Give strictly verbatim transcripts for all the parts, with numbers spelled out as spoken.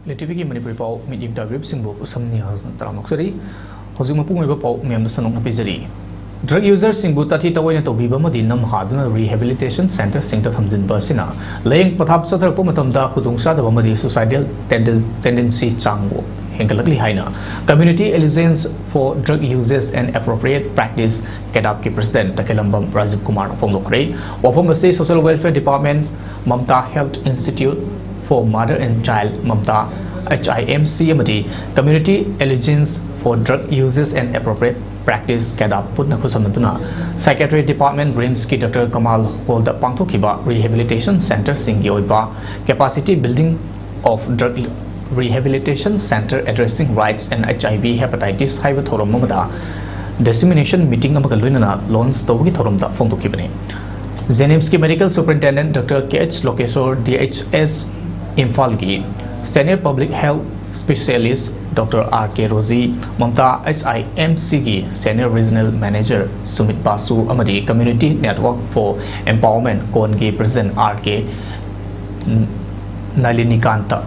ꯂꯤꯇꯤꯚꯤꯒꯤ ꯃꯅꯤꯄꯨꯔꯤ ꯄꯥꯎ ꯃꯤꯠꯌꯦꯡ ꯇꯥꯕꯤꯔꯤꯕꯁꯤꯡꯕꯨ ꯎꯁꯝ ꯅꯤꯌꯥꯖꯅ ꯇꯔꯥꯝꯅ ꯑꯣꯛꯆꯔꯤ꯫ ꯍꯧꯖꯤꯛ ꯃꯄꯨꯡ ꯑꯣꯏꯕ ꯄꯥꯎ ꯃꯌꯥꯝꯗ ꯁꯟꯗꯣꯛꯅ ꯄꯤꯖꯔꯤ꯫ ꯗ꯭ꯔꯒ ꯌꯨꯖꯔꯁꯤꯡꯕꯨ ꯇꯥꯊꯤ ꯇꯥꯑꯣꯏꯅ ꯇꯧꯕꯤꯕ ꯑꯃꯗꯤ ꯅꯝꯍꯥꯗꯨꯅ ꯔꯤꯍꯦꯕꯤꯂꯤꯇꯦꯁꯟ ꯁꯦꯟꯇꯔꯁꯤꯡꯗ ꯊꯝꯖꯤꯟꯕ ꯑꯁꯤꯅ ꯂꯥꯌꯦꯡ ꯄꯊꯥꯞ ꯆꯠꯊꯔꯛꯄ ꯃꯇꯝꯗ ꯈꯨꯗꯣꯡꯆꯥꯗꯕ ꯑꯃꯗꯤ ꯁꯨꯁꯥꯏꯗꯦꯜ ꯇꯦꯟꯗꯦꯟꯁꯤ ꯆꯥꯡ ꯍꯦꯟꯒꯠꯂꯛꯂꯤ ꯍꯥꯏꯅ Community Alliance for Drug Uses and Appropriate Practice, ꯀꯦꯗꯥꯞꯀꯤ ꯄ꯭ꯔꯁꯤꯗꯦꯟꯠ ꯇꯈꯦꯂꯝꯕꯝ ꯔꯥꯖꯤꯕ ꯀꯨꯃꯥꯔꯅ ꯐꯣꯡꯗꯣꯛꯈ꯭ꯔꯦ꯫ ꯋꯥꯐꯝ ꯑꯁꯤ social welfare department, Mamta health institute for mother and child, Mamta, H I M C ꯑꯃꯗꯤ Community Alliance for Drug Uses and Appropriate Practice, ꯀꯦꯗꯥꯞ ꯄꯨꯟꯅ ꯈꯨꯠꯁꯝꯅꯗꯨꯅ psychiatry department, ꯔꯤꯝꯁꯀꯤ doctor Kamal ꯍꯣꯜꯗ ꯄꯥꯡꯊꯣꯛꯈꯤꯕ rehabilitation ꯁꯦꯟꯇꯔꯁꯤꯡꯒꯤ ꯑꯣꯏꯕ Capacity Building of Drug Rehabilitation Center Addressing AIDS and H I V Hepatitis ꯍꯥꯏꯕ ꯊꯧꯔꯝ ꯑꯃꯗ ꯗꯤꯁꯤꯃꯤꯅꯦꯁꯟ meeting ꯑꯃꯒ ꯂꯣꯏꯅꯅ ꯂꯣꯟꯆ ꯇꯧꯕꯒꯤ ꯊꯧꯔꯝꯗ ꯐꯣꯡꯗꯣꯛꯈꯤꯕꯅꯤ꯫ ꯖꯦꯅꯤꯝꯁꯀꯤ medical superintendent doctor K H Lokeshwor, D H S, ꯏꯝꯐꯥꯜꯒꯤ senior public health specialist doctor R K Roji, Mamta H I M ꯁꯤꯒꯤ senior regional manager Sumit Basu ꯑꯃꯗꯤ Community Network for Empowerment, ꯀꯣꯟꯒꯤ ꯄ꯭ꯔꯁꯤꯗꯦꯟꯠ ꯑꯥꯔ ꯀꯦ ꯅꯥꯂꯤꯅꯤꯀꯥꯟꯇ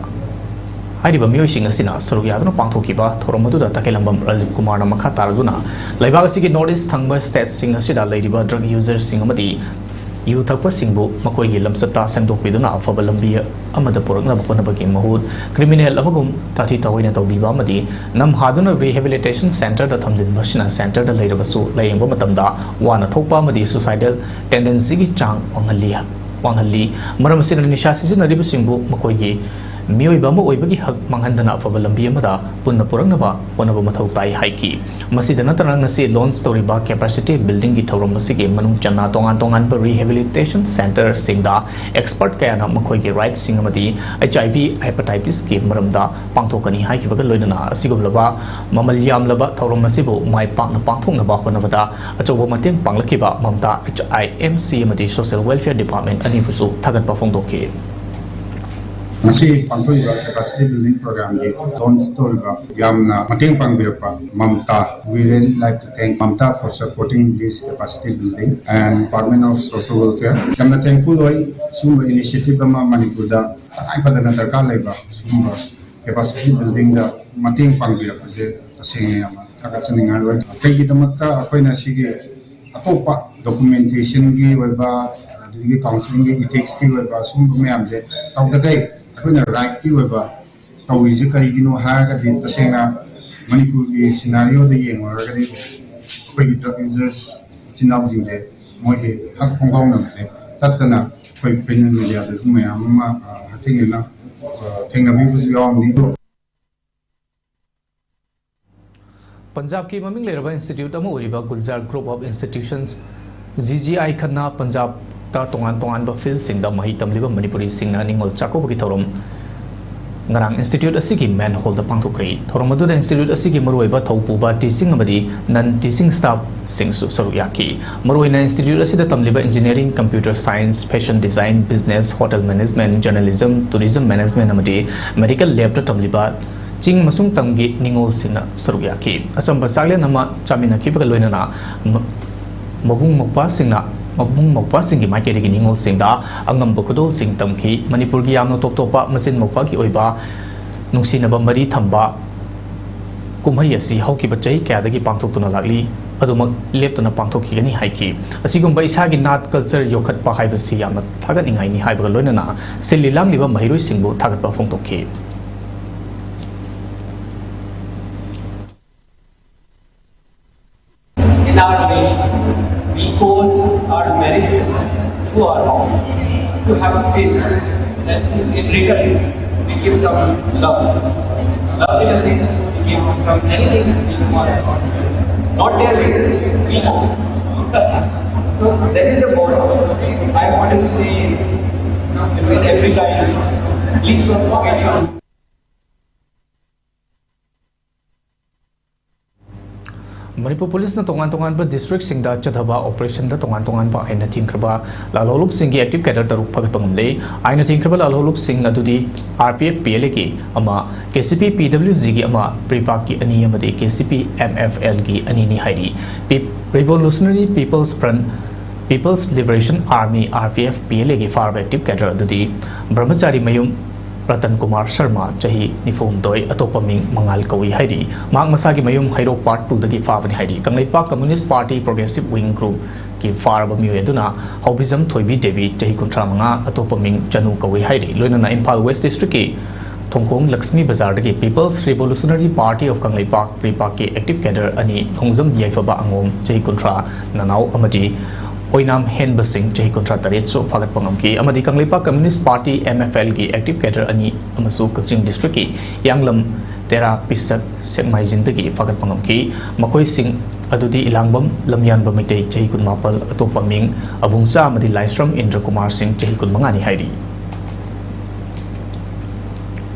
ꯍꯥꯏꯔꯤꯕ ꯃꯤꯑꯣꯏꯁꯤꯡ ꯑꯁꯤꯅ ꯁꯔꯨꯛ ꯌꯥꯗꯨꯅ ꯄꯥꯡꯊꯣꯛꯈꯤꯕ ꯊꯧꯔꯝ ꯑꯗꯨꯗ ꯇꯈꯦꯂꯝꯕꯝ ꯔꯥꯖꯤꯕ ꯀꯨꯃꯥꯔꯅ ꯃꯈꯥ ꯇꯥꯔꯗꯨꯅ ꯂꯩꯕꯥꯛ ꯑꯁꯤꯒꯤ ꯅꯣꯔꯠ ꯏꯁꯠ ꯊꯪꯕ ꯁ꯭ꯇꯦꯠꯁꯤꯡ ꯑꯁꯤꯗ ꯂꯩꯔꯤꯕ ꯗ꯭ꯔꯒ ꯌꯨꯖꯔꯁꯤꯡ ꯑꯃꯗꯤ ꯌꯨ ꯊꯛꯄꯁꯤꯡꯕꯨ ꯃꯈꯣꯏꯒꯤ ꯂꯝꯆꯠꯇ ꯁꯦꯝꯗꯣꯛꯄꯤꯗꯨꯅ ꯑꯐꯕ ꯂꯝꯕꯤ ꯑꯃꯗ ꯄꯨꯔꯛꯅꯕ ꯍꯣꯠꯅꯕꯒꯤ ꯃꯍꯨꯠ ꯀ꯭ꯔꯤꯃꯤꯅꯦꯜ ꯑꯃꯒꯨꯝ ꯇꯥꯊꯤ ꯇꯥꯑꯣꯏꯅ ꯇꯧꯕꯤꯕ ꯑꯃꯗꯤ ꯅꯝꯍꯥꯗꯨꯅ ꯔꯤꯍꯦꯕꯤꯂꯤꯇꯦꯁꯟ ꯁꯦꯟꯇꯔꯗ ꯊꯝꯖꯤꯟꯕ ꯑꯁꯤꯅ ꯁꯦꯟꯇꯔꯗ ꯂꯩꯔꯕꯁꯨ ꯂꯥꯌꯦꯡꯕ ꯃꯇꯝꯗ ꯋꯥꯅ ꯊꯣꯛꯄ ꯑꯃꯗꯤ ꯁꯨꯁꯥꯏꯗꯦꯜ ꯇꯦꯟꯗꯦꯟꯁꯤꯒꯤ ꯆꯥꯡ ꯋꯥꯡꯍꯜꯂꯤ꯫ ꯋꯥꯡꯍꯜꯂꯤ꯫ ꯃꯔꯝ ꯑꯁꯤꯅ ꯅꯤꯁꯥ ꯁꯤꯖꯤꯟꯅꯔꯤꯕꯁꯤꯡꯕꯨ ꯃꯈꯣꯏꯒꯤ ꯃꯤꯑꯣꯏꯕ ꯑꯃ ꯑꯣꯏꯕꯒꯤ ꯍꯛ ꯃꯥꯡꯍꯟꯗꯅ ꯑꯐꯕ ꯂꯝꯕꯤ ꯑꯃꯗ ꯄꯨꯟꯅ ꯄꯨꯔꯛꯅꯕ ꯍꯣꯠꯅꯕ ꯃꯊꯧ ꯇꯥꯏ ꯍꯥꯏꯈꯤ꯫ ꯃꯁꯤꯗ ꯅꯠꯇꯅ ꯉꯁꯤ ꯂꯣꯟꯆ ꯇꯧꯔꯤꯕ ꯀꯦꯄꯥꯁꯤꯇꯤ ꯕꯤꯜꯗꯤꯡꯒꯤ ꯊꯧꯔꯝ ꯑꯁꯤꯒꯤ ꯃꯅꯨꯡ ꯆꯟꯅ ꯇꯣꯉꯥꯟ ꯇꯣꯉꯥꯟꯕ ꯔꯤꯍꯦꯕꯤꯂꯤꯇꯦꯁꯟ ꯁꯦꯟꯇꯔꯁꯤꯡꯗ ꯑꯦꯛꯁꯄꯔꯠ ꯀꯌꯥꯅ ꯃꯈꯣꯏꯒꯤ ꯔꯥꯏꯠꯁꯤꯡ ꯑꯃꯗꯤ ꯑꯩꯆ ꯑꯥꯏ ꯚꯤ ꯍꯦꯄꯥꯇꯥꯏꯇꯤꯁꯀꯤ ꯃꯔꯝꯗ ꯄꯥꯡꯊꯣꯛꯀꯅꯤ ꯍꯥꯏꯈꯤꯕꯒ ꯂꯣꯏꯅꯅ ꯑꯁꯤꯒꯨꯝꯂꯕ ꯃꯃꯜ ꯌꯥꯝꯂꯕ ꯊꯧꯔꯝ ꯑꯁꯤꯕꯨ ꯃꯥꯏ ꯄꯥꯛꯅ ꯄꯥꯡꯊꯣꯛꯅꯕ ꯍꯣꯠꯅꯕꯗ ꯑꯆꯧꯕ ꯃꯇꯦꯡ ꯄꯥꯡꯂꯛꯈꯤꯕ Mamta H I M C ꯑꯃꯗꯤ ꯁꯣꯁꯤꯌꯦꯜ ꯋꯦꯜꯐꯤꯌꯔ ꯗꯤꯄꯥꯔꯠꯃꯦꯟꯠ ꯑꯅꯤꯕꯨꯁꯨ ꯊꯥꯒꯠꯄ ꯐꯣꯡꯗꯣꯛꯈꯤ꯫ ꯉꯁꯤ ꯄꯥꯡꯊꯣꯛꯏꯕ ꯀꯦꯄꯥꯁꯤꯇꯤ ꯕꯤꯜꯗꯤꯡ ꯄ꯭ꯔꯣꯒ꯭ꯔꯥꯝꯒꯤ ꯂꯣꯟꯆ ꯇꯧꯔꯤꯕ ꯌꯥꯝꯅ ꯃꯇꯦꯡ ꯄꯥꯡꯕꯤꯔꯛꯄ Mamta, we really like to thank Mamta for supporting this capacity building and Department of Social Welfare. ꯌꯥꯝꯅ ꯊꯦꯡꯛꯐꯨꯜ ꯑꯣꯏ꯫ ꯁꯤꯒꯨꯝꯕ ꯏꯅꯤꯁꯤꯌꯦꯇꯤꯚ ꯑꯃ ꯃꯅꯤꯄꯨꯔꯗ ꯇꯉꯥꯏ ꯐꯗꯅ ꯗꯔꯀꯥꯔ ꯂꯩꯕ ꯁꯤꯒꯨꯝꯕ ꯀꯦꯄꯥꯁꯤꯇꯤ ꯕꯤꯜꯗꯤꯡꯗ ꯃꯇꯦꯡ ꯄꯥꯡꯕꯤꯔꯛꯄꯁꯦ ꯇꯁꯦꯡꯅ ꯌꯥꯝꯅ ꯊꯥꯒꯠꯆꯅꯤꯡꯉꯥꯏ ꯑꯣꯏ꯫ ꯀꯩꯒꯤꯗꯃꯛꯇ ꯑꯩꯈꯣꯏꯅ ꯁꯤꯒꯤ ꯑꯇꯣꯞꯄ ꯗꯣꯀꯨꯃꯦꯟꯇꯦꯁꯟꯒꯤ ꯑꯣꯏꯕ, ꯑꯗꯨꯗꯒꯤ ꯀꯥꯎꯟꯁꯤꯂꯤꯡꯒꯤ, ꯏꯊꯤꯛꯁꯀꯤ ꯑꯣꯏꯕ ꯁꯤꯒꯨꯝꯕ ꯃꯌꯥꯝꯁꯦ ꯇꯧꯗꯈꯩ ꯑꯩꯈꯣꯏꯅ ꯔꯥꯏꯠꯀꯤ ꯑꯣꯏꯕ ꯇꯧꯔꯤꯁꯦ ꯀꯔꯤꯒꯤꯅꯣ ꯍꯥꯏꯔꯒꯗꯤ, ꯇꯁꯦꯡꯅ ꯃꯅꯤꯄꯨꯔꯒꯤ ꯁꯤꯅꯥꯔꯤꯑꯣꯗ ꯌꯦꯡꯉꯨꯔꯒꯗꯤ ꯑꯩꯈꯣꯏꯒꯤ ꯗ꯭ꯔꯒ ꯌꯨꯖꯔꯁ ꯏꯆꯤꯟ ꯏꯅꯥꯎꯁꯤꯡꯁꯦ ꯃꯣꯏꯒꯤ ꯍꯛ ꯈꯣꯡꯒꯥꯎꯅꯕꯁꯦ ꯇꯠꯇꯅ ꯑꯩꯈꯣꯏ ꯄ꯭ꯔꯤꯟꯠ ꯃꯦꯗꯤꯌꯥꯗꯁꯨ ꯃꯌꯥꯝ ꯑꯃ, ꯑ, ꯍꯛꯊꯦꯡꯅꯅ, ꯑ, ꯊꯦꯡꯅꯕꯤꯕꯁꯨ ꯌꯥꯎꯔꯝꯅꯤ꯫ ꯑꯗꯣ ꯄꯟꯖꯥꯕꯀꯤ ꯃꯃꯤꯡ ꯂꯩꯔꯕ ꯏꯟꯁꯇꯤꯇ꯭ꯌꯨꯠ ꯑꯃ ꯑꯣꯏꯔꯤꯕ ꯒꯨꯜꯖꯥꯔ group of institutions, G G ꯑꯥꯏ ꯈꯟꯅ ꯄꯟꯖꯥꯕꯇ ꯇꯣꯉꯥꯟ ꯇꯣꯉꯥꯟꯕ ꯐꯤꯜꯗꯁꯤꯡꯗ ꯃꯍꯩ ꯇꯝꯂꯤꯕ ꯃꯅꯤꯄꯨꯔꯤꯁꯤꯡꯅ ꯅꯤꯡꯉꯣꯜ ꯆꯥꯛꯀꯧꯕꯒꯤ ꯊꯧꯔꯝ ꯉꯔꯥꯡ ꯏꯟꯁꯇꯤꯇ꯭ꯌꯨꯠ ꯑꯁꯤꯒꯤ ꯃꯦꯟ ꯍꯣꯜꯗ ꯄꯥꯡꯊꯣꯛꯈ꯭ꯔꯦ꯫ ꯊꯧꯔꯝ ꯑꯗꯨꯗ ꯏꯟꯁꯇꯤꯇ꯭ꯌꯨꯠ ꯑꯁꯤꯒꯤ ꯃꯔꯨꯑꯣꯏꯕ ꯊꯧꯄꯨꯕ ꯇꯤꯆꯤꯡ ꯑꯃꯗꯤ ꯅꯟ ꯇꯤꯆꯤꯡ ꯁ꯭ꯇꯥꯐꯁꯤꯡꯁꯨ ꯁꯔꯨꯛ ꯌꯥꯈꯤ꯫ ꯃꯔꯨꯑꯣꯏꯅ ꯏꯟꯁꯇꯤꯇ꯭ꯌꯨꯠ ꯑꯁꯤꯗ ꯇꯝꯂꯤꯕ engineering, computer science, fashion design, business, hotel management, journalism, tourism management ꯑꯃꯗꯤ ꯃꯦꯗꯤꯀꯦꯜ ꯂꯦꯕꯇ ꯇꯝꯂꯤꯕ ꯆꯤꯡ ꯑꯃꯁꯨꯡ ꯇꯝꯒꯤ ꯅꯤꯡꯉꯣꯜꯁꯤꯡꯅ ꯁꯔꯨꯛ ꯌꯥꯈꯤ꯫ ꯑꯆꯝꯕ ꯆꯥꯛꯂꯦꯟ ꯑꯃ ꯆꯥꯃꯤꯟꯅꯈꯤꯕꯒ ꯂꯣꯏꯅꯅ ꯃ-, ꯃꯕꯨꯡ ꯃꯧꯄ꯭ꯋꯥꯁꯤꯡꯅ, ꯃꯕꯨꯡ ꯃꯧꯄ꯭ꯋꯥꯁꯤꯡꯒꯤ ꯃꯥꯏꯀꯩꯗꯒꯤ ꯅꯤꯡꯉꯣꯜꯁꯤꯡꯗ ꯑꯉꯝꯕ ꯈꯨꯗꯣꯜꯁꯤꯡ ꯇꯝꯈꯤ꯫ ꯃꯅꯤꯄꯨꯔꯒꯤ ꯌꯥꯝꯅ ꯇꯣꯞ ꯇꯣꯞꯄ ꯃꯆꯤꯟ ꯃꯧꯄ꯭ꯋꯥꯒꯤ ꯑꯣꯏꯕ ꯅꯨꯡꯁꯤꯅꯕ ꯃꯔꯤ ꯊꯝꯕ ꯀꯨꯝꯍꯩ ꯑꯁꯤ ꯍꯧꯈꯤꯕ ꯆꯍꯤ ꯀꯌꯥꯗꯒꯤ ꯄꯥꯡꯊꯣꯛꯇꯨꯅ ꯂꯥꯛꯂꯤ, ꯑꯗꯨꯃꯛ ꯂꯦꯞꯇꯅ ꯄꯥꯡꯊꯣꯛꯈꯤꯒꯅꯤ ꯍꯥꯏꯈꯤ꯫ ꯑꯁꯤꯒꯨꯝꯕ ꯏꯁꯥꯒꯤ ꯅꯥꯠ ꯀꯜꯆꯔ ꯌꯣꯛꯈꯠꯄ ꯍꯥꯏꯕꯁꯤ ꯌꯥꯝꯅ ꯊꯥꯒꯠꯅꯤꯡꯉꯥꯏꯅꯤ ꯍꯥꯏꯕꯒ ꯂꯣꯏꯅꯅ ꯁꯤꯜꯂꯤ ꯂꯥꯡꯂꯤꯕ ꯃꯍꯩꯔꯣꯏꯁꯤꯡꯕꯨ ꯊꯥꯒꯠꯄ ꯐꯣꯡꯗꯣꯛꯈꯤ꯫ In our way, we quote our merits to our home, to have a feast, and to, in return, we give some love. Love in a sense, we give some anything we want. Not their wishes, we know. So that is the bond I wanted to say every time. Please don't forget your Manipur ꯄꯨꯂꯤꯁꯅ ꯇꯣꯉꯥꯟ ꯇꯣꯉꯥꯟꯕ ꯗꯤꯁꯇ꯭ꯔꯤꯛꯁꯤꯡꯗ ꯆꯠꯊꯕ ꯑꯣꯄꯔꯦꯁꯟꯗ ꯇꯣꯉꯥꯟ ꯇꯣꯉꯥꯟꯕ ꯑꯥꯏꯟꯅ ꯊꯤꯡꯈ꯭ꯔꯕ ꯂꯥꯜꯍꯧꯂꯨꯞꯁꯤꯡꯒꯤ active cadre ꯇꯔꯨꯛ ꯐꯒꯠꯄ ꯉꯝꯂꯦ꯫ ꯑꯥꯏꯟꯅ ꯊꯤꯡꯈ꯭ꯔꯕ ꯂꯥꯜꯍꯧꯂꯨꯞꯁꯤꯡ ꯑꯗꯨꯗꯤ R P F P L ꯑꯦꯒꯤ ꯑꯃ, ꯀꯦ ꯁꯤ ꯄꯤ ꯄꯤ ꯗꯕ꯭ꯂꯤꯎ ꯖꯤꯒꯤ ꯑꯃ, ꯄ꯭ꯔꯤꯄꯥꯛꯀꯤ ꯑꯅꯤ ꯑꯃꯗꯤ K C P M F ꯑꯦꯜꯒꯤ ꯑꯅꯤꯅꯤ ꯍꯥꯏꯔꯤ꯫ P-, revolutionary people's front, people's liberation army, R P F P L ꯑꯦꯒꯤ ꯐꯥꯔꯕ ꯑꯦꯛꯇꯤꯚ ꯀꯦꯗꯔ ꯑꯗꯨꯗꯤ ꯕ꯭ꯔꯍꯃꯆꯥꯔꯤ ꯃꯌꯨꯝ, ꯔꯇꯟ ꯀꯨꯃꯥꯔ ꯁꯔꯃ, ꯆꯍꯤ ꯅꯤꯐꯨ ꯍꯨꯝꯗꯣꯏ, ꯑꯇꯣꯞꯄ ꯃꯤꯡ ꯃꯉꯥꯜ ꯀꯧꯏ ꯍꯥꯏꯔꯤ꯫ ꯃꯍꯥꯛ ꯃꯁꯥꯒꯤ ꯃꯌꯨꯝ ꯍꯩꯔꯣꯛ Part two ꯗꯒꯤ ꯐꯥꯕꯅꯤ ꯍꯥꯏꯔꯤ꯫ Kangleipak Communist Party Progressive Wing Group ꯀꯤ ꯐꯥꯔꯕ ꯃꯤꯑꯣꯏ ꯑꯗꯨꯅ ꯍꯥꯎꯕꯤꯖꯝ ꯊꯣꯏꯕꯤ ꯗꯦꯕꯤ, ꯆꯍꯤ ꯀꯨꯟꯊ꯭ꯔꯥ ꯃꯉꯥ, ꯑꯇꯣꯞꯄ ꯃꯤꯡ ꯆꯅꯨ ꯀꯧꯏ ꯍꯥꯏꯔꯤ꯫ ꯂꯣꯏꯅꯅ ꯏꯝꯐꯥꯜ West District ꯀꯤ ꯊꯣꯡꯈꯣꯡ ꯂꯛꯁꯃꯤ ꯕꯖꯥꯔꯗꯒꯤ People's Revolutionary Party of Kangleipak, ꯄ꯭ꯔꯤꯄꯥꯛꯀꯤ active cadre ꯑꯅꯤ, ꯈꯣꯡꯖꯝ ꯌꯥꯏꯐꯕ ꯑꯉꯣꯝ, ꯆꯍꯤ ꯀꯨꯟꯊ꯭ꯔꯥ, ꯅꯅꯥꯎ ꯑꯃꯗꯤ ꯑꯣꯏꯅꯥꯝ ꯍꯦꯟꯕ ꯁꯤꯡ, ꯆꯍꯤ ꯀꯨꯟꯊ꯭ꯔꯥ ꯇꯔꯦꯠꯁꯨ ꯐꯥꯒꯠꯄ ꯉꯝꯈꯤ ꯑꯃꯗꯤ Kangleipak Communist Party, M F L ꯒꯤ active cadre ꯑꯅꯤ ꯑꯃꯁꯨ ꯀꯛꯆꯤꯡ District ꯀꯤ ꯍꯤꯌꯥꯡꯂꯝ ꯇꯦꯔꯥ ꯄꯤꯁꯛ ꯁꯦꯛꯃꯥꯏꯖꯤꯡꯗꯒꯤ ꯐꯥꯒꯠꯄ ꯉꯝꯈꯤ꯫ ꯃꯈꯣꯏꯁꯤꯡ ꯑꯗꯨꯗꯤ ꯏꯂꯥꯡꯕꯝ ꯂꯝꯌꯥꯟꯕ ꯃꯩꯇꯩ, ꯆꯍꯤ ꯀꯨꯟꯃꯥꯄꯜ, ꯑꯇꯣꯞꯄ ꯃꯤꯡ ꯑꯕꯨꯡꯆꯥ ꯑꯃꯗꯤ ꯂꯥꯏꯁ꯭ꯔꯝ ꯏꯟꯗ꯭ꯔ ꯀꯨꯃꯥꯔ ꯁꯤꯡ, ꯆꯍꯤ ꯀꯨꯟꯃꯉꯥꯅꯤ ꯍꯥꯏꯔꯤ꯫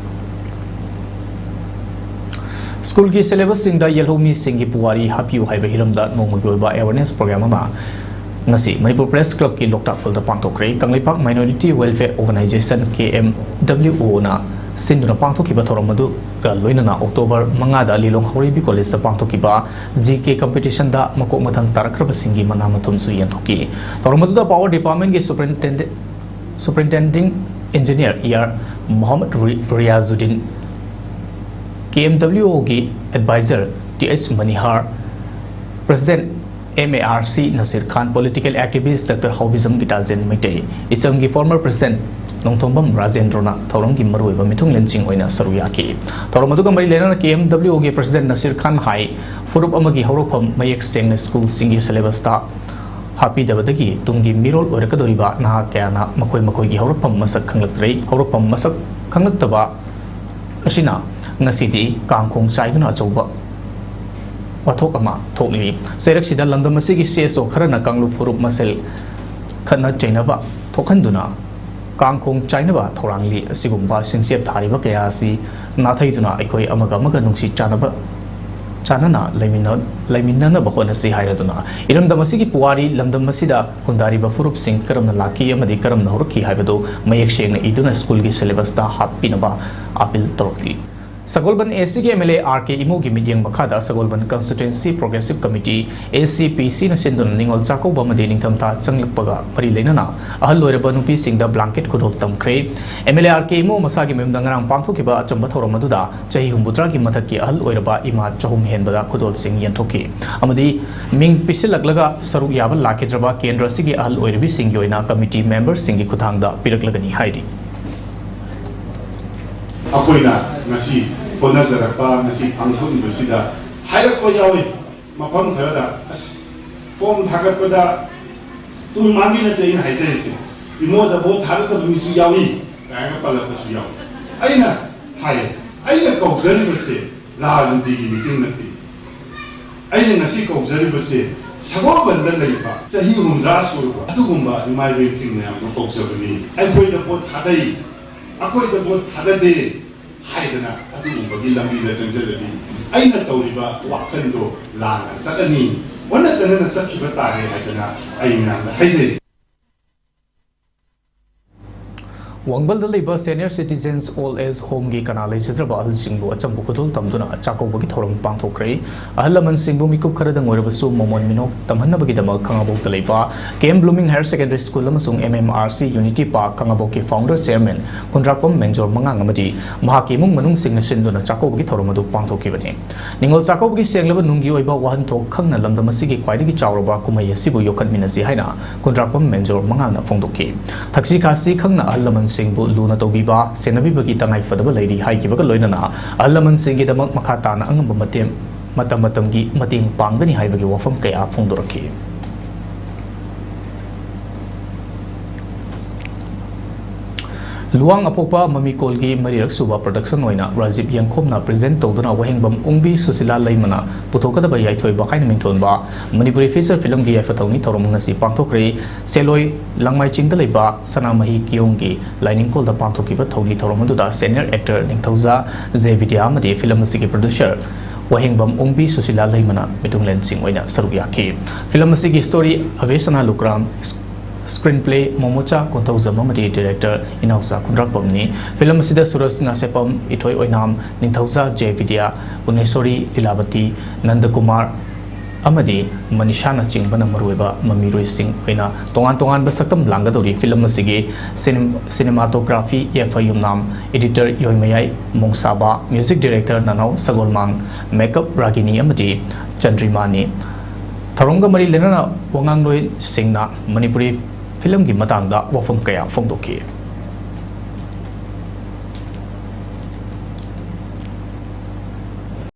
ꯁ꯭ꯀꯨꯜꯒꯤ syllabus ꯁꯤꯡꯗ ꯌꯦꯜꯍꯧꯃꯤꯁꯤꯡꯒꯤ ꯄꯨꯋꯥꯔꯤ ꯍꯥꯞꯄꯤꯌꯨ ꯍꯥꯏꯕ ꯍꯤꯔꯝꯗ ꯅꯣꯡꯃꯒꯤ ꯑꯣꯏꯕ awareness program ꯑꯃ ꯉꯁꯤ ꯃꯅꯤꯄꯨꯔ Press Club ꯀꯤ ꯂꯣꯛꯇꯥꯛ ꯍꯣꯜꯗ ꯄꯥꯡꯊꯣꯛꯈ꯭ꯔꯦ꯫ Kangleipak Minority Welfare Organisation, K M W O ꯅ ꯁꯤꯟꯗꯨꯅ ꯄꯥꯡꯊꯣꯛꯈꯤꯕ ꯊꯧꯔꯝ ꯑꯗꯨꯒ ꯂꯣꯏꯅꯅ October ꯃꯉꯥꯗ ꯂꯤꯂꯣꯡ ꯍꯥꯎꯔꯩꯕꯤ College ꯇ ꯄꯥꯡꯊꯣꯛꯈꯤꯕ G K competition ꯗ ꯃꯀꯣꯛ ꯃꯊꯪ ꯇꯥꯔꯛꯈ꯭ꯔꯕꯁꯤꯡꯒꯤ ꯃꯅꯥ ꯃꯊꯨꯝꯁꯨ ꯌꯦꯟꯊꯣꯛꯈꯤ꯫ ꯊꯧꯔꯝ ꯑꯗꯨꯗ Power Department ꯀꯤ Superintendent, Superintending Engineer E R Mohammad ꯔꯤ-, Riyazuddin, K M W O ꯒꯤ Advisor T H ꯃꯅꯤꯍꯥꯔ, President M A R C Nasir Khan, Political Activist Doctor ꯍꯥꯎꯕꯤꯖꯝ ꯒꯤꯇꯥꯖꯦꯟ Meitei, ꯏꯆꯝꯒꯤ former President Nongthombam ꯔꯥꯖꯦꯟꯗ꯭ꯔꯣꯅ ꯊꯧꯔꯝꯒꯤ ꯃꯔꯨꯑꯣꯏꯕ ꯃꯤꯊꯨꯡꯂꯦꯟꯁꯤꯡ ꯑꯣꯏꯅ ꯁꯔꯨꯛ ꯌꯥꯈꯤ꯫ ꯊꯧꯔꯝ ꯑꯗꯨꯒ ꯃꯔꯤ ꯂꯩꯅꯅ K M W O ꯒꯤ President ꯅꯁꯤꯔ ꯈꯥꯟ ꯍꯥꯏ, ꯐꯨꯔꯨꯞ ꯑꯃꯒꯤ ꯍꯧꯔꯛꯐꯝ ꯃꯌꯦꯛ ꯁꯦꯡꯅ ꯁ꯭ꯀꯨꯜꯁꯤꯡꯒꯤ syllabus ꯇ ꯍꯥꯞꯄꯤꯗꯕꯗꯒꯤ ꯇꯨꯡꯒꯤ ꯃꯤꯔꯣꯜ ꯑꯣꯏꯔꯛꯀꯗꯧꯔꯤꯕ ꯅꯍꯥ ꯀꯌꯥꯅ ꯃꯈꯣꯏ ꯃꯈꯣꯏꯒꯤ ꯍꯧꯔꯛꯐꯝ ꯃꯁꯛ ꯈꯪꯂꯛꯇ꯭ꯔꯦ꯫ ꯍꯧꯔꯛꯐꯝ ꯃꯁꯛ ꯈꯪꯂꯛꯇꯕ ꯑꯁꯤꯅ ꯉꯁꯤꯗꯤ ꯀꯥꯡꯈꯣꯡ ꯆꯥꯏꯗꯨꯅ ꯑꯆꯧꯕ ꯋꯥꯊꯣꯛ ꯑꯃ ꯊꯣꯛꯂꯤ꯫ ꯆꯩꯔꯛꯁꯤꯗ ꯂꯝꯗꯝ ꯑꯁꯤꯒꯤ C S O ꯈꯔꯅ ꯀꯥꯡꯂꯨꯞ ꯐꯨꯔꯨꯞ ꯃꯁꯦꯜ ꯈꯠꯅ ꯆꯩꯅꯕ ꯊꯣꯛꯍꯟꯗꯨꯅ ꯀꯥꯡꯈꯣꯡ ꯆꯥꯏꯅꯕ ꯊꯧꯔꯥꯡꯂꯤ꯫ ꯑꯁꯤꯒꯨꯝꯕ ꯁꯤꯡꯆꯦꯞ ꯊꯥꯔꯤꯕ ꯀꯌꯥ ꯑꯁꯤ ꯅꯥꯊꯩꯗꯨꯅ ꯑꯩꯈꯣꯏ ꯑꯃꯒ ꯑꯃꯒ ꯅꯨꯡꯁꯤ ꯆꯥꯟꯅꯕ, ꯆꯥꯟꯅꯅ ꯂꯩꯃꯤꯟꯅ-, ꯂꯩꯃꯤꯟꯅꯅꯕ ꯍꯣꯠꯅꯁꯤ ꯍꯥꯏꯔꯗꯨꯅ ꯏꯔꯝꯗꯝ ꯑꯁꯤꯒꯤ ꯄꯨꯋꯥꯔꯤ, ꯂꯝꯗꯝ ꯑꯁꯤꯗ ꯈꯨꯟꯗꯥꯔꯤꯕ ꯐꯨꯔꯨꯞꯁꯤꯡ ꯀꯔꯝꯅ ꯂꯥꯛꯈꯤ ꯑꯃꯗꯤ ꯀꯔꯝꯅ ꯍꯧꯔꯛꯈꯤ ꯍꯥꯏꯕꯗꯨ ꯃꯌꯦꯛ ꯁꯦꯡꯅ ꯏꯗꯨꯅ ꯁ꯭ꯀꯨꯜꯒꯤ syllabus ꯇ ꯍꯥꯞꯄꯤꯅꯕ appeal ꯇꯧꯔꯛꯂꯤ꯫ ꯁꯒꯣꯜꯕꯟ ꯑꯦ ꯁꯤꯒꯤ ꯑꯦꯝ ꯑꯦꯜ ꯑꯦ ꯑꯥꯔ ꯀꯦ ꯏꯃꯣꯒꯤ ꯃꯤꯠꯌꯦꯡ ꯃꯈꯥꯗ ꯁꯒꯣꯜꯕꯟ ꯀꯟꯁꯇꯤꯇ꯭ꯋꯦꯟꯁꯤ ꯄ꯭ꯔꯣꯒ꯭ꯔꯦꯁꯤꯚ ꯀꯃꯤꯇꯤ, ꯑꯦ ꯁꯤ ꯄꯤ ꯁꯤꯅ ꯁꯤꯟꯗꯨꯅ ꯅꯤꯡꯉꯣꯜ ꯆꯥꯛꯀꯧꯕ ꯑꯃꯗꯤ ꯅꯤꯡꯊꯝꯊꯥ ꯆꯪꯂꯛꯄꯒ ꯃꯔꯤ ꯂꯩꯅꯅ ꯑꯍꯜ ꯑꯣꯏꯔꯕ ꯅꯨꯄꯤꯁꯤꯡꯗ ꯕ꯭ꯂꯥꯡꯀꯦꯠ ꯈꯨꯗꯣꯜ ꯇꯝꯈ꯭ꯔꯦ꯫ ꯑꯦꯝ ꯑꯦꯜ ꯑꯦ ꯑꯥꯔ ꯀꯦ ꯏꯃꯣ ꯃꯁꯥꯒꯤ ꯃꯌꯨꯝꯗ ꯉꯔꯥꯡ ꯄꯥꯡꯊꯣꯛꯈꯤꯕ ꯑꯆꯝꯕ ꯊꯧꯔꯝ ꯑꯗꯨꯗ ꯆꯍꯤ ꯍꯨꯝꯐꯨꯇꯔꯥꯒꯤ ꯃꯊꯛꯀꯤ ꯑꯍꯜ ꯑꯣꯏꯔꯕ ꯏꯃꯥ ꯆꯍꯨꯝ ꯍꯦꯟꯕꯗ ꯈꯨꯗꯣꯜꯁꯤꯡ ꯌꯦꯟꯊꯣꯛꯈꯤ ꯑꯃꯗꯤ ꯃꯤꯡ ꯄꯤꯁꯤꯜꯂꯛꯂꯒ ꯁꯔꯨꯛ ꯌꯥꯕ ꯂꯥꯛꯈꯤꯗ꯭ꯔꯕ ꯀꯦꯟꯗ꯭ꯔ ꯑꯁꯤꯒꯤ ꯑꯍꯜ ꯑꯣꯏꯔꯤꯕꯁꯤꯡꯒꯤ ꯑꯣꯏꯅ ꯀꯃꯤꯇꯤ ꯃꯦꯝꯕꯔꯁꯤꯡꯒꯤ ꯈꯨꯠꯊꯥꯡꯗ ꯄꯤꯔꯛꯂꯒꯅꯤ ꯍꯥꯏꯔꯤ꯫ ꯑꯩꯈꯣꯏꯅ ꯉꯁꯤ ꯍꯣꯠꯅꯖꯔꯛꯄ, ꯉꯁꯤ ꯄꯥꯡꯊꯣꯛꯂꯤꯕꯁꯤꯗ ꯍꯥꯏꯔꯛꯄ ꯌꯥꯎꯏ꯫ ꯃꯐꯝ ꯈꯔꯗ, "ꯑꯁ, ꯐꯣꯝ ꯊꯥꯒꯠꯄꯗ ꯇꯨꯡ ꯃꯥꯡꯒꯤ ꯅꯠꯇꯦ ꯑꯩꯅ ꯍꯥꯏꯖꯔꯤꯁꯦ, ꯏꯃꯣꯗ ꯚꯣꯠ ꯊꯥꯗꯗꯕ ꯃꯤꯁꯨ ꯌꯥꯎꯏ" ꯀꯥꯏꯅ ꯄꯜꯂꯛꯄꯁꯨ ꯌꯥꯎꯏ꯫ ꯑꯩꯅ ꯍꯥꯏ, ꯑꯩꯅ ꯀꯧꯖꯔꯤꯕꯁꯦ ꯔꯥꯖꯅꯤꯇꯤꯒꯤ ꯃꯤꯇꯤꯡ ꯅꯠꯇꯦ꯫ ꯑꯩꯅ ꯉꯁꯤ ꯀꯧꯖꯔꯤꯕꯁꯦ ꯁꯒꯣꯜꯕꯟꯗ ꯂꯩꯕ ꯆꯍꯤ ꯍꯨꯝꯗ꯭ꯔꯥ ꯁꯨꯔꯕ ꯑꯗꯨꯒꯨꯝꯕ ꯏꯃꯥ ꯏꯕꯦꯟꯁꯤꯡ ꯃꯌꯥꯝꯗꯨ ꯀꯧꯖꯕꯅꯤ꯫ "ꯑꯩꯈꯣꯏꯗ ꯚꯣꯠ ꯊꯥꯗꯩ, ꯑꯩꯈꯣꯏꯗ ꯚꯣꯠ ꯊꯥꯗꯗꯦ" ꯍꯥꯏꯗꯅ ꯑꯗꯨꯒꯨꯝꯕꯒꯤ ꯂꯝꯕꯤꯗ ꯆꯪꯁꯤꯜꯂꯗꯤ ꯑꯩꯅ ꯇꯧꯔꯤꯕ ꯋꯥꯈꯜꯗꯣ ꯂꯥꯟꯅ ꯆꯠꯂꯅꯤ, ꯑꯣꯟꯅ ꯇꯩꯅꯅ ꯆꯠꯈꯤꯕ ꯇꯥꯔꯦ ꯍꯥꯏꯗꯅ ꯑꯩ ꯃꯌꯥꯝꯗ ꯍꯥꯏꯖꯩ꯫ ꯋꯥꯡꯕꯜꯗ ꯂꯩꯕ Senior Citizens Old Age Homeꯒꯤ ꯀꯅꯥ ꯂꯩꯖꯗ꯭ꯔꯕ ꯑꯍꯜꯁꯤꯡꯕꯨ ꯑꯆꯝꯕ ꯈꯨꯗꯣꯜ ꯇꯝꯗꯨꯅ ꯆꯥꯛꯀꯧꯕꯒꯤ ꯊꯧꯔꯝ ꯄꯥꯡꯊꯣꯛꯈ꯭ꯔꯦ꯫ ꯑꯍꯜ ꯂꯃꯟꯁꯤꯡꯕꯨ ꯃꯤꯀꯨꯞ ꯈꯔꯗꯪ ꯑꯣꯏꯔꯕꯁꯨ ꯃꯃꯣꯟ ꯃꯤꯅꯣꯛ ꯇꯝꯍꯟꯅꯕꯒꯤꯗꯃꯛ ꯈꯥꯉꯕꯣꯛꯇ ꯂꯩꯕ K M blooming Higher Secondary School ꯑꯃꯁꯨꯡ M M R C Unity Park ꯈꯥꯉꯕꯣꯛꯀꯤ founder chairman ꯈꯨꯟꯗ꯭ꯔꯥꯛꯄꯝ ꯃꯦꯟꯖꯣꯔ ꯃꯉꯥꯡ ꯑꯃꯗꯤ ꯃꯍꯥꯛꯀꯤ ꯏꯃꯨꯡ ꯃꯅꯨꯡꯁꯤꯡꯅ ꯁꯤꯟꯗꯨꯅ ꯆꯥꯛꯀꯧꯕꯒꯤ ꯊꯧꯔꯝ ꯑꯗꯨ ꯄꯥꯡꯊꯣꯛꯈꯤꯕꯅꯤ꯫ ꯅꯤꯡꯉꯣꯜ ꯆꯥꯛꯀꯧꯕꯒꯤ ꯁꯦꯡꯂꯕ ꯅꯨꯡꯒꯤ ꯑꯣꯏꯕ ꯋꯥꯍꯟꯊꯣꯛ ꯈꯪꯅ ꯂꯝꯗꯝ ꯑꯁꯤꯒꯤ ꯈ꯭ꯋꯥꯏꯗꯒꯤ ꯆꯥꯎꯔꯕ ꯀꯨꯝꯍꯩ ꯑꯁꯤꯕꯨ ꯌꯣꯛꯈꯠꯃꯤꯟꯅꯁꯤ ꯍꯥꯏꯅ ꯈꯨꯟꯗ꯭ꯔꯥꯛꯄꯝ ꯃꯦꯟꯖꯣꯔ ꯃꯉꯥꯡꯅ ꯐꯣꯡꯗꯣꯛꯈꯤ꯫ ꯊꯛꯁꯤ ꯈꯥꯁꯤ ꯈꯪꯅ ꯑꯍꯜ ꯂꯃꯟꯁꯤꯡꯕꯨ ꯂꯨꯅ ꯇꯧꯕꯤꯕ, ꯁꯦꯟꯅꯕꯤꯕꯒꯤ ꯇꯉꯥꯏ ꯐꯗꯕ ꯂꯩꯔꯤ ꯍꯥꯏꯈꯤꯕꯒ ꯂꯣꯏꯅꯅ ꯑꯍꯜ ꯂꯃꯟꯁꯤꯡꯒꯤꯗꯃꯛ ꯃꯈꯥ ꯇꯥꯅ ꯑꯉꯝꯕ ꯃꯇꯦꯡ, ꯃꯇꯝ ꯃꯇꯝꯒꯤ ꯃꯇꯦꯡ ꯄꯥꯡꯒꯅꯤ ꯍꯥꯏꯕꯒꯤ ꯋꯥꯐꯝ ꯀꯌꯥ ꯐꯣꯡꯗꯣꯔꯛꯈꯤ꯫ ꯂꯨꯋꯥꯡ ꯑꯄꯣꯛꯄ ꯃꯃꯤꯀꯣꯜꯒꯤ ꯃꯔꯤꯔꯛ ꯁꯨꯕ production ꯑꯣꯏꯅ ꯔꯥꯖꯤꯕ ꯌꯦꯡꯈꯣꯝꯅ present ꯇꯧꯗꯨꯅ ꯋꯥꯍꯦꯡꯕꯝ ꯑꯣꯡꯕꯤ ꯁꯨꯁꯤꯂꯥ ꯂꯩꯃꯅ ꯄꯨꯊꯣꯛꯀꯗꯕ ꯌꯥꯏꯊꯣꯏꯕ ꯍꯥꯏꯅ ꯃꯤꯡꯊꯣꯟꯕ ꯃꯅꯤꯄꯨꯔꯤ feature filmꯒꯤ ꯌꯥꯏꯐ ꯊꯧꯅꯤ ꯊꯧꯔꯝ ꯉꯁꯤ ꯄꯥꯡꯊꯣꯛꯈ꯭ꯔꯦ꯫ ꯁꯦꯂꯣꯏ ꯂꯥꯡꯃꯥꯏ ꯆꯤꯡꯗ ꯂꯩꯕ ꯁꯅꯥꯃꯍꯤ ꯀꯤꯌꯣꯡꯒꯤ ꯂꯥꯏꯅꯤꯡꯀꯣꯜꯗ ꯄꯥꯡꯊꯣꯛꯈꯤꯕ ꯊꯧꯅꯤ ꯊꯧꯔꯝ ꯑꯗꯨꯗ senior actor ꯅꯤꯡꯊꯧꯖꯥ ꯖꯦ ꯕꯤꯗ꯭ꯌꯥ ꯑꯃꯗꯤ film ꯑꯁꯤꯒꯤ producer ꯋꯥꯍꯦꯡꯕꯝ ꯑꯣꯡꯕꯤ ꯁꯨꯁꯤꯂꯥ ꯂꯩꯃꯅ ꯃꯤꯊꯨꯡꯂꯦꯟꯁꯤꯡ ꯑꯣꯏꯅ ꯁꯔꯨꯛ ꯌꯥꯈꯤ꯫ Film ꯑꯁꯤꯒꯤ story ꯑꯚꯦꯁꯅꯥ ꯂꯨꯀ꯭ꯔꯥꯝ, Screenplay ꯃꯣꯃꯣꯆꯥ ꯀꯣꯟꯊꯧꯖꯝ ꯑꯃꯗꯤ director ꯏꯅꯥꯎꯆꯥ ꯈꯨꯟꯗ꯭ꯔꯥꯛꯄꯝꯅꯤ꯫ Film ꯑꯁꯤꯗ ꯁꯨꯔꯖ ꯉꯥꯁꯦꯞꯄꯝ, ꯏꯊꯣꯏ ꯑꯣꯏꯅꯥꯝ, ꯅꯤꯡꯊꯧꯖꯥ ꯖꯦꯕꯤꯗ꯭ꯌꯥ, ꯄꯨꯔꯅꯦꯁꯣꯔꯤ ꯂꯤꯂꯥꯕꯇꯤ, ꯅꯟꯗꯀꯨꯃꯥꯔ ꯑꯃꯗꯤ ꯃꯅꯤꯁꯥꯅꯆꯤꯡꯕꯅ ꯃꯔꯨꯑꯣꯏꯕ ꯃꯃꯤꯔꯣꯏꯁꯤꯡ ꯑꯣꯏꯅ ꯇꯣꯉꯥꯟ ꯇꯣꯉꯥꯟꯕ ꯁꯛꯇꯝ ꯂꯥꯡꯒꯗꯧꯔꯤ꯫ Film ꯑꯁꯤꯒꯤ cinem-, cinematography ꯌꯥꯏꯐ ꯌꯨꯝꯅꯥꯝ, editor ꯏꯌꯣꯏꯃꯌꯥꯏ ꯃꯣꯡꯁꯥꯕ, music director ꯅꯅꯥꯎ ꯁꯒꯣꯜꯃꯥꯡ, makeup ꯔꯥꯒꯤꯅꯤ ꯑꯃꯗꯤ ꯆꯟꯗ꯭ꯔꯤꯃꯥꯅꯤ꯫ ꯊꯧꯔꯝꯒ ꯃꯔꯤ ꯂꯩꯅꯅ ꯋꯥꯉꯥꯡꯂꯣꯏꯁꯤꯡꯅ ꯃꯅꯤꯄꯨꯔꯤ film ꯒꯤ ꯃꯇꯥꯡꯗ ꯋꯥꯐꯝ ꯀꯌꯥ ꯐꯣꯡꯗꯣꯛꯈꯤ꯫